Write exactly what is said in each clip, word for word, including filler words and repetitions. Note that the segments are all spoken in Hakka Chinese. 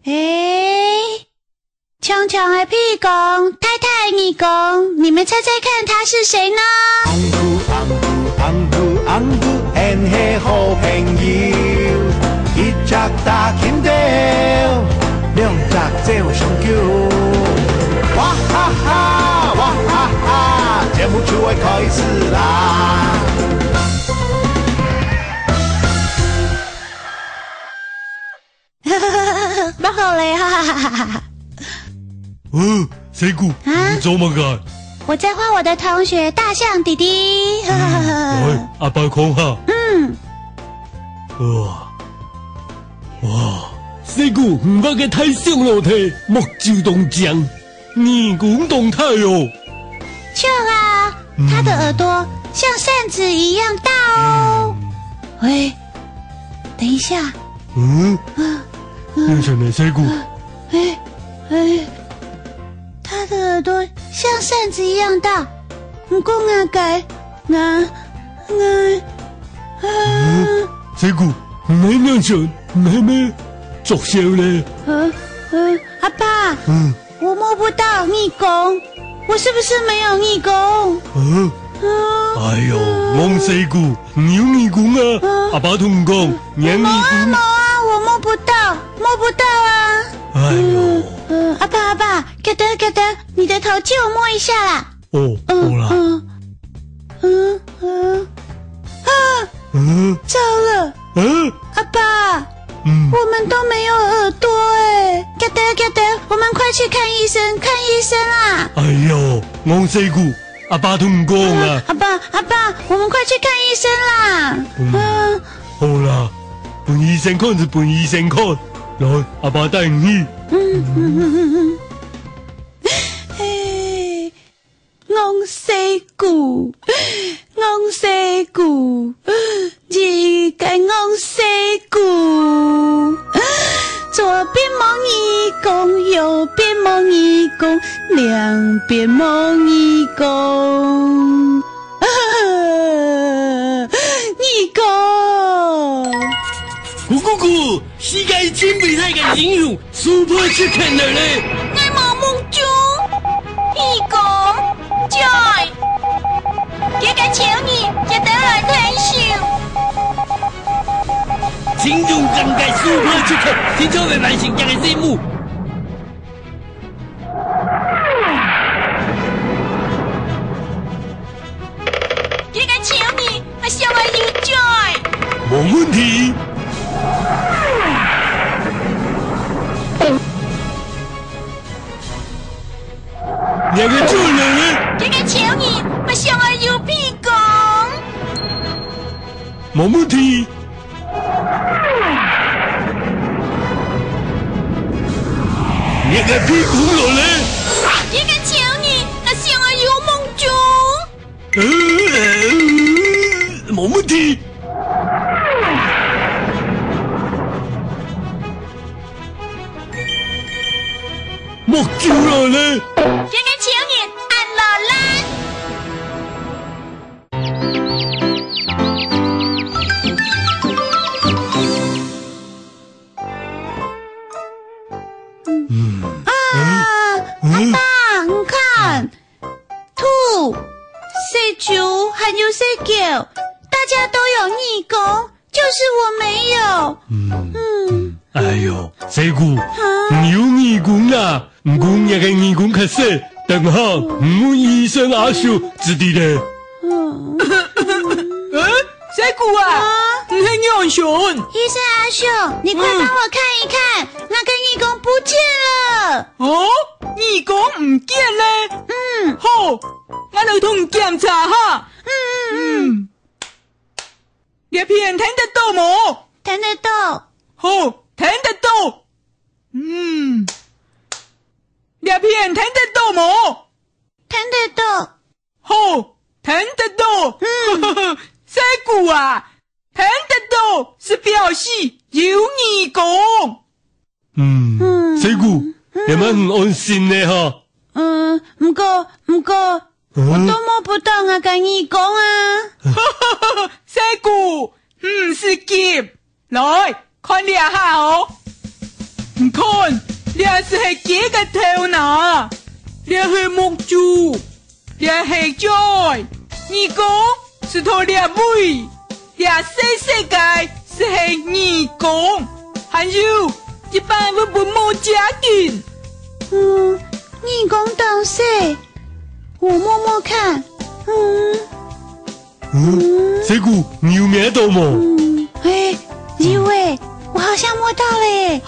誒，長長的鼻公，大大的耳公，你們猜猜看他是誰呢？紅牛，紅牛，紅牛，紅牛，𫣆係好朋友。一隻打緊走，兩隻走上久。哇哈哈，哇哈哈，節目就愛開始啦！ 不好了，哈哈哈哈哈。呃，細姑，啊？你做麼个？我在畫我的同學大象弟弟。嗯，來，阿爸看下。嗯。哇，哇，細姑，你畫个大象老弟，目睭當靚，耳公當大哦。像啊， 嗯。它的耳朵像扇子一樣大哦。喂，等一下。嗯？啊，嗯。你想咩，細姑？哎，哎，它的耳朵像扇子一樣大。毋過𠊎个，𠊎，𠊎，啊。嗯，細姑，你係仰想，你係毋係作秀咧？呃，呃，阿爸。嗯。 我摸不到耳公，我是不是沒有耳公？嗯？嗯。哎喲，戇細姑，你有耳公啊！嗯。阿爸同你講，你个耳公。無啊，無啊，我摸不到，摸不到啊！哎喲。嗯，嗯，阿爸，阿爸，給等，給等，你的頭借我摸一下啦。 哦，嗯，好啦。嗯，嗯，嗯，啊，嗯？糟了，嗯？阿爸，嗯。我們都沒有耳朵欸。Kata，Kata，我們快去看醫生，看醫生啊！哎喲，戇細姑，阿爸同你講啊。啊，阿爸，阿爸，我們快去看醫生啦！嗯，啊。好啦，分醫生看就分醫生看。來，阿爸帶你去。嗯，嗯，嗯，嗯，嗯。嘿， 戇細姑，戇細姑，一個戇細姑。左邊無耳公，右邊無耳公，兩邊無耳公。耳公。咕咕咕，世界盡偉大个英雄， Super Chicken來咧！𠊎無目珠、耳公、嘴，這個超人一定來𢯭手。真勇敢个Super Chicken，定著會完成這個任務。 這個超人，𠊎想愛有嘴。無問題。你个主人呢？這個超人，𠊎想愛有鼻公。無問題。 你个屁股落咧！這個超人，𠊎想愛有目珠。呃，無問題。目珠落咧！這個超人，恁落力。 嗯。啊，嗯？阿爸，你看，兔、細豬還有細狗，大家都有耳公，就是我沒有。嗯，嗯。哎喲，細姑，啊？你有耳公啦， 毋過若个耳公較細，等下，嗯。你問醫生阿叔就知咧。嗯。欸，細姑啊，啊？你係仰想？醫生阿叔，你快幫我看一看，嗯。𠊎个耳公不見了。哦，耳公毋見咧？嗯。好，𠊎來同你檢查下。嗯，嗯，嗯。嗯。這片聽得到無？聽得到。好，聽得到。 嗯，這片聽得到無？聽得到。好，聽得到。嗯。細姑啊，聽得到係表示有耳公。嗯，嗯。細姑，嗯。這下你安心咧吼。嗯，毋過，毋過，嗯？𠊎都摸不到𠊎个耳公啊。細姑，毋使急， 來，看這下哦。你看，這就係雞个頭那，這係目珠，這係嘴，耳公就在這位，這細細个就係耳公，還有，一般會分無遮緊。嗯，耳公當細，我摸摸看。嗯。 嗯，細姑，你有摸到無？嗯，欸，有欸，我好像摸到了耶。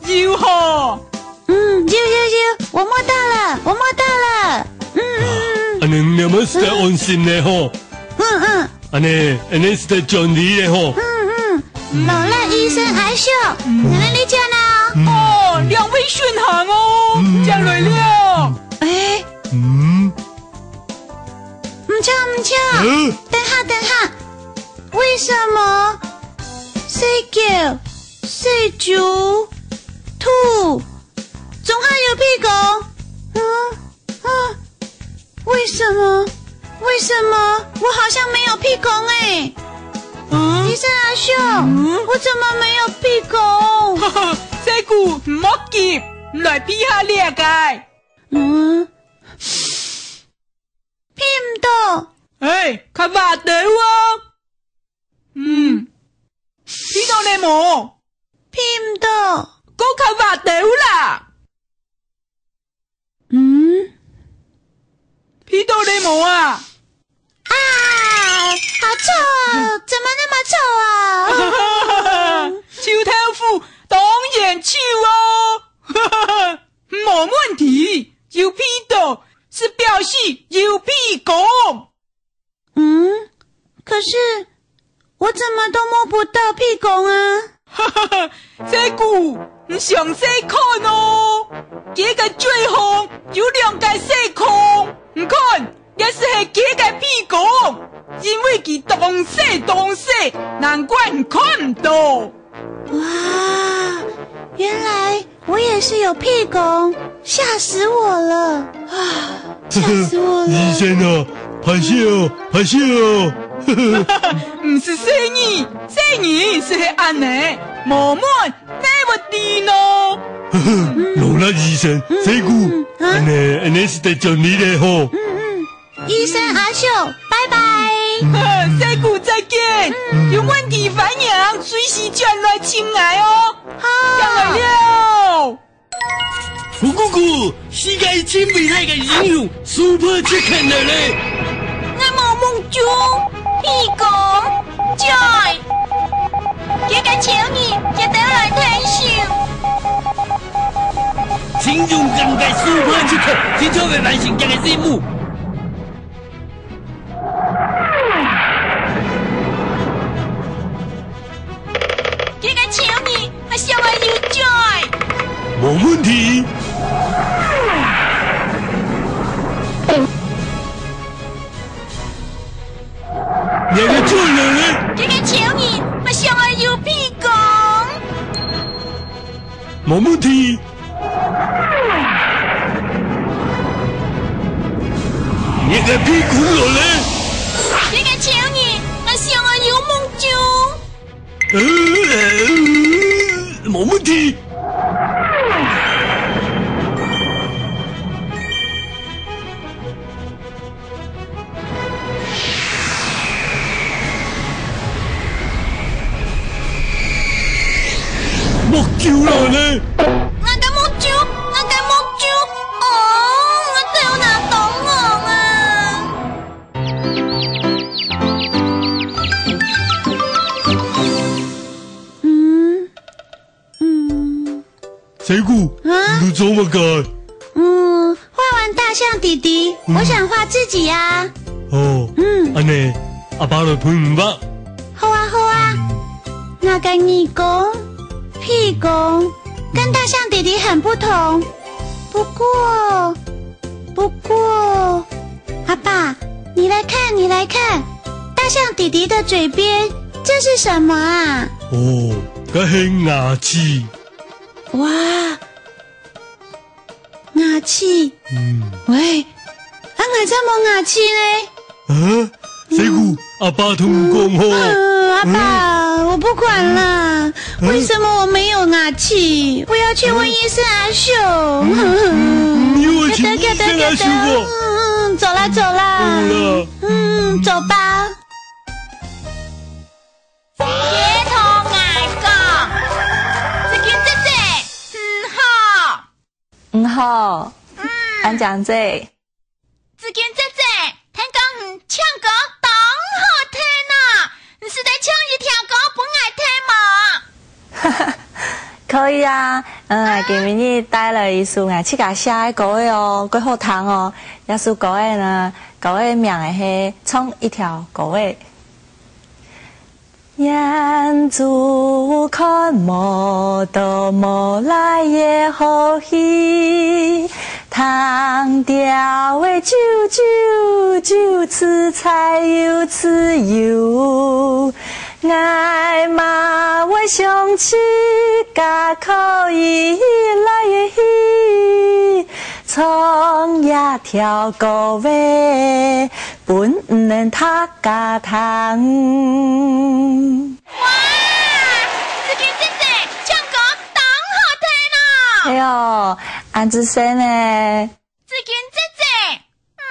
有吼。嗯，有有有，我摸到了，我摸到了。嗯嗯嗯。恁樣，你們係得安心了吼。嗯嗯。恁樣，恁樣係得轉去了吼。嗯嗯。勞力醫生阿叔，嗯。恁樣你轉啊。哦，兩位順行哦，嗯。轉來了。欸。嗯。 毋著，毋著，嗯？等下，等下，為什麼細狗、細豬、兔，總係有鼻公？嗯，啊，為什麼？為什麼我好像沒有鼻公欸？嗯？醫生阿叔，嗯？我怎麼沒有鼻公？哈哈，細姑，莫急，來鼻下這个。嗯？ 鼻毋到。欸，較活兜哦。嗯，鼻到了無？鼻毋到。過較活兜啦。嗯？鼻到了無啊？啊，好臭哦！怎麼那麼臭啊？臭豆腐，當然臭哦！ 無問題，有鼻到，係表示有鼻公。嗯，可是我怎麼都摸不到鼻公啊？細姑，你詳細看哦，雞个嘴項有兩个細孔，你看，這就係雞个鼻公，因為佢當細當細，難怪你看毋到。哇，原來 我也是有鼻公，嚇死我了！啊，嚇死我了！醫生啊，歹勢哦，歹勢哦！毋使細義，細義就係恁呢，無問，哪會知呢？勞力醫生，細姑，嗯，嗯，啊。恁呢，恁呢就得轉去了吼。嗯，嗯。 醫生阿秀，拜拜。細姑再見，嗯。有問題歡迎隨時轉來尋𠊎哦。好。轉來了。呼呼呼，世界盡偉大个英雄Super Chicken來咧！𠊎無目珠、鼻公、嘴，這个超人一定來𢯭手。 盡勇敢个Super Chicken，盡快會完成佢个任務。佢个超人，𠊎想愛有嘴。無問題。你个嘴呢？佢个超人，𠊎想愛有鼻公。 無問題。你个屁股落來。你个超人，𠊎想愛有目珠。呃，無問題。 目珠來呢？𠊎个目珠，𠊎个目珠，哦，𠊎頭那當紅啊！嗯，嗯。 細姑，啊？你做麼个？嗯，畫完大象弟弟，嗯。我想畫自己啊。哦，嗯。恁呢，阿爸來陪你畫。好啊，好啊。嗯。𠊎个耳公、鼻公，跟大象弟弟很不同。不過， 不過，阿爸，你來看，你來看，大象弟弟的嘴邊，這是什麼啊？哦，該係牙齒。哇，牙齒。嗯。喂，啊，𠊎正無牙齒呢。啊？細姑，嗯。阿爸同你講吼。嗯，阿爸，嗯。我不管啦。為什麼我沒有牙齒？我要去問醫生阿叔。嗯，嗯，嗯，你要去問醫生阿叔哦。嗯，走啦，走啦。走啦。嗯，走吧。別同𠊎講，這間姐姐，嗯，好。 你好，嗯。恁靚姐。子君姐姐，聽講你唱歌當好聽啊，你使得唱一條歌分𠊎聽無？可以啊，嗯，今晡日帶來一首𠊎自家寫个歌仔哦，蓋好聽哦。這首歌仔呢，歌仔名仔係唱一條歌仔。 眼珠看無到無來个好戲，聽調个啾啾啾，自在又自由。𠊎嘛會想自家可以來个戲，唱這條歌仔， 分你等大家聽。哇，子君姐姐唱歌當好聽哦！哎喲，恁仔細呢！子君姐姐，嗯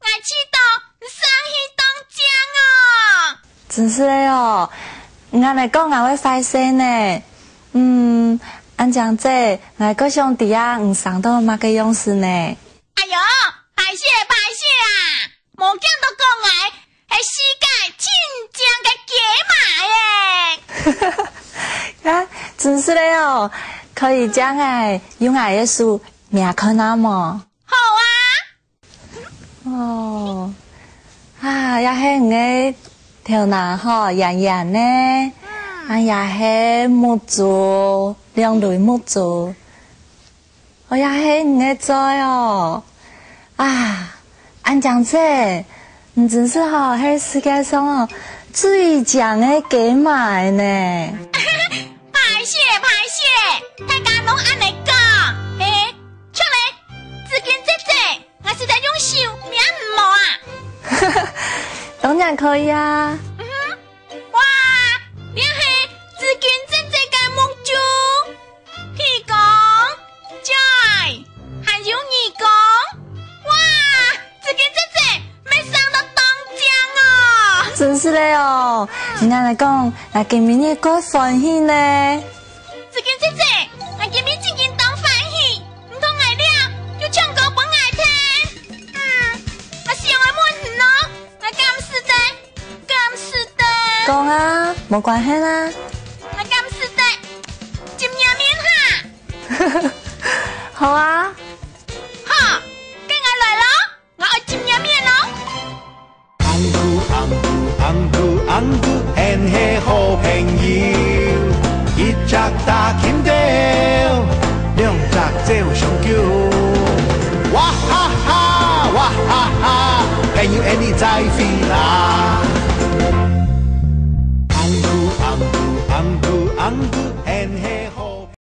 ，𠊎試著你聲氣當靚哦！真係个哦，你恁仔講𠊎會壞勢呢。嗯，恁靚姐，𠊎過想知啊，你生到麼个樣式呢？ 哎喲，歹勢歹勢啊，無見到講𠊎係世界盡靚个雞嫲耶！啊，真係个哦，可以請𠊎用𠊎个手摸看啊無？好啊！哦，啊，也係你个頭那吼，圓圓呢，嗯。啊，也係目珠，兩蕊目珠。 哦，也係你个嘴哦！啊，恁靚姐，你真係吼，係世界上哦，最靚个雞嫲呢！歹勢歹勢，大家攏恁仔講，嘿，唱咧，子君姐姐，𠊎實在用手摸你無啊？當然可以啊！嗯哼，哇，這係子君姐姐个目珠！ 鼻公、嘴，還有耳公。哇，子君姐姐，乜生到當靚哦！真係个哦，你恁仔講，𠊎今晡日蓋歡喜呢。子君姐姐，𠊎今晡日真經當歡喜，你同𠊎尞，又唱歌分𠊎聽。嗯，𠊎想愛問你哦，𠊎敢使得 敢使得？講啊，無關係啊。𠊎敢使得？接你面哈？好啊。好，該𠊎來咯，𠊎愛接你面咯。紅牛，紅牛，紅牛，紅牛，𫣆係好朋友。一隻打琴頭，兩隻走相救。哇哈哈，哇哈哈，朋友，𫣆俚再會啦。紅牛，紅牛，紅牛，紅牛，